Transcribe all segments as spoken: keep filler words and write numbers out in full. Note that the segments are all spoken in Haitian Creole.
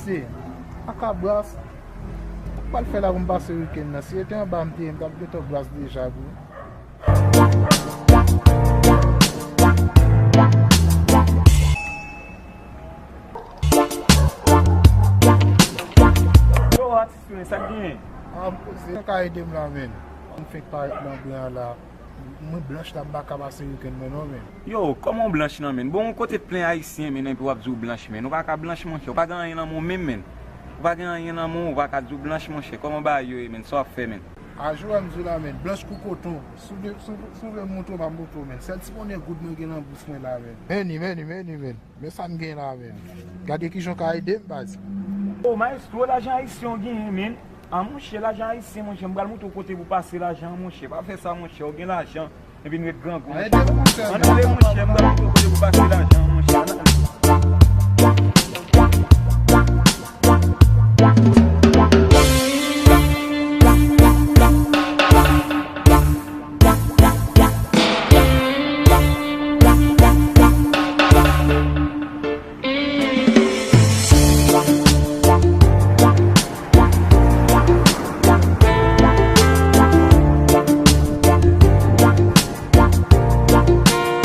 Aka bras, sa m pral fè la pou m pase wikenn nan? Si se te anba m te ye, m t ap gentan bras deja, bro. Yo, atis mwen, sa k genyen? Ah, se ka ede m la, men. M fenk parèt nan gran an la. Mwen blanch la, m pa ka pase wikenn mwen non, men. Yo, kòman w blanch nan, men? Bon, ou kote plen ayisyen, men, epi w ap di w blanch, men. Ou pa ka blanch, monchè. Ou pa gen anyen nan men w menm, men. Ou pa gen anyen nan men w, ou pa ka di w blanch, monchè. Kòman bagay yo ye, men? Sa w ap fè, men? A, jan w wè m di w la, men. Blanch kou koton. Si w vle, si w, si w vle m montre w, m ap montre w, men. Sèl ti monnen goud mwen gen nan bous mwen la, men. Men li, men li, men li, men. Men sa m gen la, men. Gade kijan w ka ede m, baz. O, maestro, lajan ayisyen w genyen, men. A, monchè, lajan ayisyen, monchè, m pral montre w kote pou pase lajan an, monchè. Pa fè sa, monchè, ou gen lajan, epi n ret grangou, monchè. Ann ale, monchè, m pral montre w kote pou pase lajan an, monchè. Ann ale.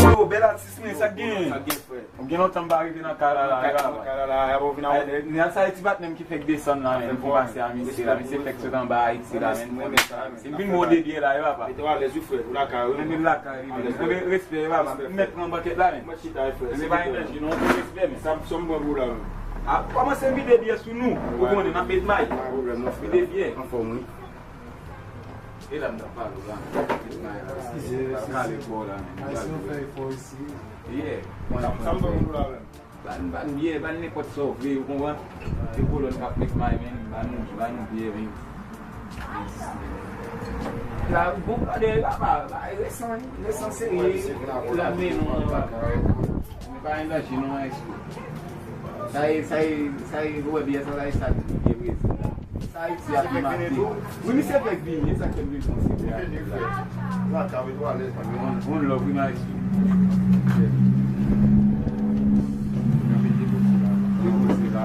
Yo, bèl atis mwen, sa k genyen? Sa k gen, frè? Ou gen lontan m pa rive nan kay la, la, yo, apa. Nan kay la, la, y ap vin a wonè. Sa e ti patnè m ki fèk desann la, men, pou pase a misye la. Misye fèk sot anba Ayiti la, men, pou desann. M vin mwen de byen la, yo, apa. Mete w alèz, wi, frè. Ou lakay, wi. Men, men lakay, wi, men. Respè, respè, yo, apa. M mèt pran bankèt la, men. Mwen chita, frè. Se pa enèji, non, pou respè, men. Sa, sa m pran pou la, men. A, kòmanse vide byen sou nou. Ou konnen, n ap met may. Pa pwoblèm, non, frè. Vide byen. Anfòm, wi. E la m t ap pale w la, men. Met may la. Eskize, eskize. Kale kò w la, men. Ayisyen fè efò isi. Yeah. Sa, sa m pran pou la, men. Ban, ban byen, ban nenpòt sa w vle, ou konprann? Se kolòn k ap met may, men, ban nou, ban nou byen, men. La, bon, gade, la, pa, pa, resan, resan serye, la, men, non, la, pa, men pa gen danje, non, ekspo. Sa e, sa e, sa e, ou wè byen, sa, sa e, sa, byen, byen. Sa Ayiti ap mate. Wi, misye fèk vini, e sa k fè m vin konsidere a. Vini, frè. Lakay ou, ou alèz, pa gen. One, one love, wi, maestro. Yo poze la.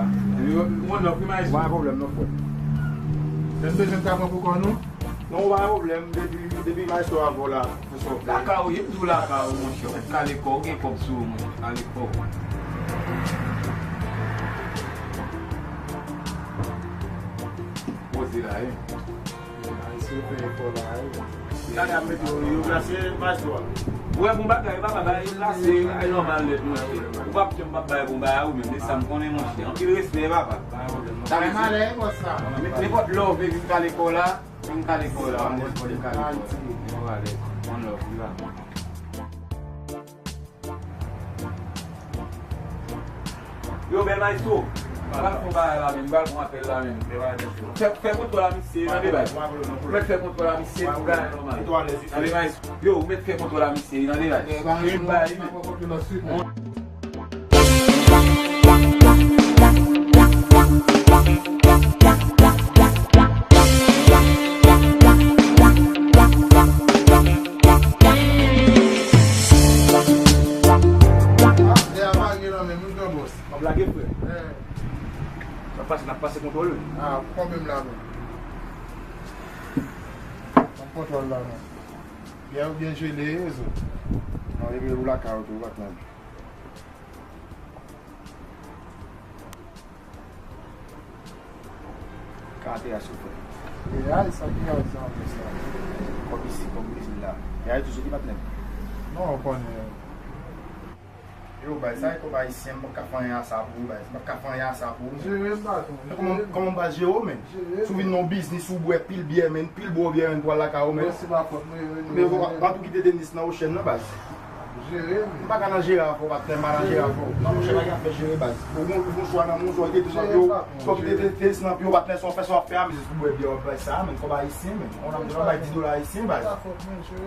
Yo, one love, wi, maestro. Pa gen pwoblèm, non, frè. Lè n bezwen ta pran pou kò nou? Non, pa gen pwoblèm. Depi, depi maestro avè w la. Lakay ou ye, m di w lakay ou, monchè. Ou mèt kale kò w, ou gen kòb sou ou, monchè. Kale kò w. Poze la, wi. Ayisyen fè efò la, wi. Gade ap mete yo, yo glase, maestro a. Ou wè bon bagay, papa, bagay glase, ay nòmal nèt, monchè. Ou p ap janm p ap bay bon bagay, ou menm, de sa m konnen, monchè. Anpil respè, papa. Sa vle di, nenpòt lè w vle vin kale kò w la, Vin kale kò w la, one love, vin kale kò w la. Yo, alèz, one love, wi, papa. Yo, bèl maestro, m pral fè yon bagay la menm, m pral fè yon apèl la menm. Fè, fè kontwòl a misye, tande baz. Mèt fè kontwòl a misye pou bagay nòmal. Tande maestro. Yo, ou mèt fè kontwòl a misye, tande baz. Li bay, wi. Lè a pa gen nan menm, wi, gran bòs. W ap lage, frè? N ap pase, n ap pase kontwòl, wi. Ah, konbyen m la menm? N ap kontwòl la menm. Byen, byen jele, zo. Non, epi ou lakay ou tou, ou pa t nan. Ka ate a soufè. E ay, sa ki ay sa, men sa? Kòb isi, kòb Brezil la. E ay toujou ki patnè m. Non, ou konnen. Yo, bay, sa e kòb ayisyen, m p ap ka fè anyen a sa pou ou, bay. M p ap ka fè anyen a sa pou ou, men. Jere m, patwon. Kòman, kòman m pral jere w, men? Si w vin nan yon biznis, ou bwè pil byè, men, pil bon byè, men, pou al lakay ou, men. Mwen, se pa fòt mwen, men, men, ou pa tou kite tenis nan Ocean nan, baz. Jere m. M pa ka nan jere avè w, patnè, m pa nan jere avè w. Non, monchè, pa gen afè jere, baz. Ou gon, ou gon chwa nan men w, swa w kite tenis nan pye w, swa w kite te-, tenis nan pye w, patnè, sa w fè, sa w ap fè a, men se pou bwè byè w ap bay sa, men, kòb ayisyen, men. On ap bay dis dola ayisyen, baz.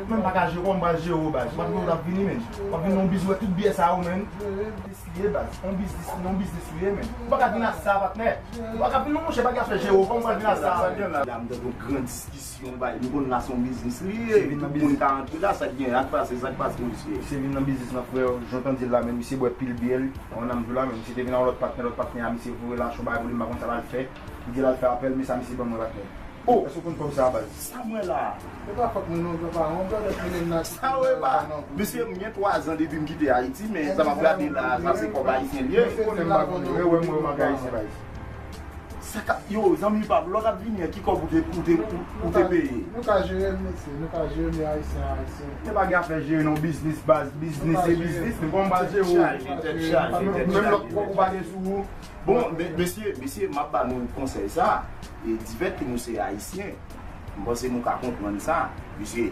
Men m pa ka jere, kòman m pral jere w, baz? M ap gen w t ap vini, men. W ap vin nan yon biznis, tout byè sa yo, men. Biznis li ye, baz. On biznis, on biznis li ye, men. Ou pa ka vin ak sa, patnè. Ou pa ka vin, non, monchè, pa gen afè jere w, kòman m pral vin ak sa, men? La, m tande yon gran diskisyon. Yon bay, nou konn la se yon biznis li ye, tout moun ka antre la, sa k gen, sa k pase, sa k pase, mesye? Nan biznis lan, frè, jan w tande l la, men misye bwè pil byè, wi. Yon nan m di w la, men misye te vin ak yon lòt patnè, lòt patnè a, misye voye lajan bay pou li, m pa konn sa l al fè. Li di l al fè apèl, men sa misye ban mwen, patnè. Oh! Èske w konn kòb sa a, baz? Sa mwen la. Se pa fòt mwen non, papa. Yon brother ki mennen m nan. Sa w wè pa? Mesye, m gen twa zan depi m kite Ayiti, men sa m ap gade la, sa se kòb ayisyen l ye. Ou konnen m pa konnen. Wè, wè, mwen, mwen, ayisyen, baz. Sa ka, yo, zanmi pa m, lè w t ap vini an, ki kòb ou te, ou te, ou, ou te peye? Nou ka jere l, mesye, nou ka jere l, men ayisyen, ayisyen. Te pa gen afè jere non, biznis, baz, biznis se biznis, men kòman m pral jere w? Tèt chaje, tèt chaje, tèt chaje. Menm lòt kòb ou pa gen sou ou. Bon, men, mesye, mesye, m ap ba nou konsèy sa, e divèt ke nou se ayisyen, m panse nou ka konprann sa, mesye,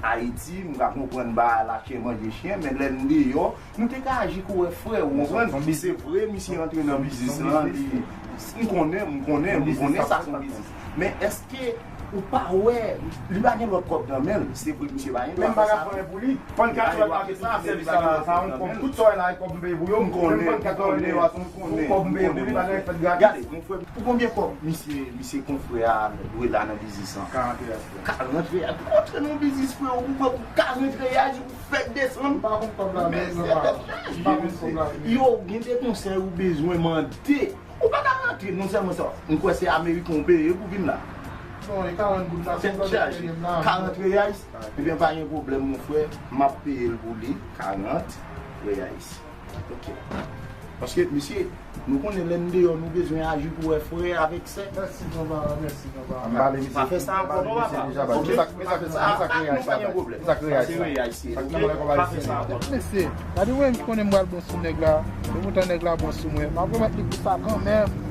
Ayiti, nou ka konprann ba lache manje chen, men lè n deyò, nou te ka aji kou wè frè, ou konprann? Se vre, misye antre nan biznis lan, li, m konnen, m konnen, m konnen sa se yon biznis. Men èske ou pa wè, li pa gen lòt kòb nan men l, se vre, misye pa gen dwa fè sa. Menm pa ka pran pou li. Pann kat sou lòt mache sa ap sèvi sa la, sa yon kòb, tout sa w wè la, e kòb m peye pou yo. M konnen, m konnen, m konnen, m konnen. Kòb m peye pou li, bagay fèt gratis. Gade, mon frè, pou konbyen kòb misye, misye konfrè a dwe la nan biznis lan? Karant reyal, frè. Karant reyal. Pou antre nan biznis, frè, ou pran pou karant reyal, ou fèk desann. M pa konn kòb la menm, non, pa. M pa konn kòb la menm. Yo, gen de konsèy ou bezwen mande. Ou pa ka rantre, non sèlman sa. M kwè se ameriken ou peye pou vin la. Non, e karant goud la, se lòt peyi m la. Karant reyal. Ebyen, pa gen pwoblèm, mon frè. M ap peye l pou li, karant reyal. Ok. Paske, mesye, nou konnen lè n deyò, nou bezwen aji pou wè frè avèk sè. Mèsi, gran papa, mèsi, gran papa. Pa fè sa ankò, non, papa. Ok? Pa fè sa ankò, nou pa gen pwoblèm. Sa se reyal, se. Ok? Pa fè sa ankò. Mesye, gade mwen, m konnen m pral bon sou nèg la. E poutan nèg la bon sou mwen. M ap remèt li pou sa kanmenm.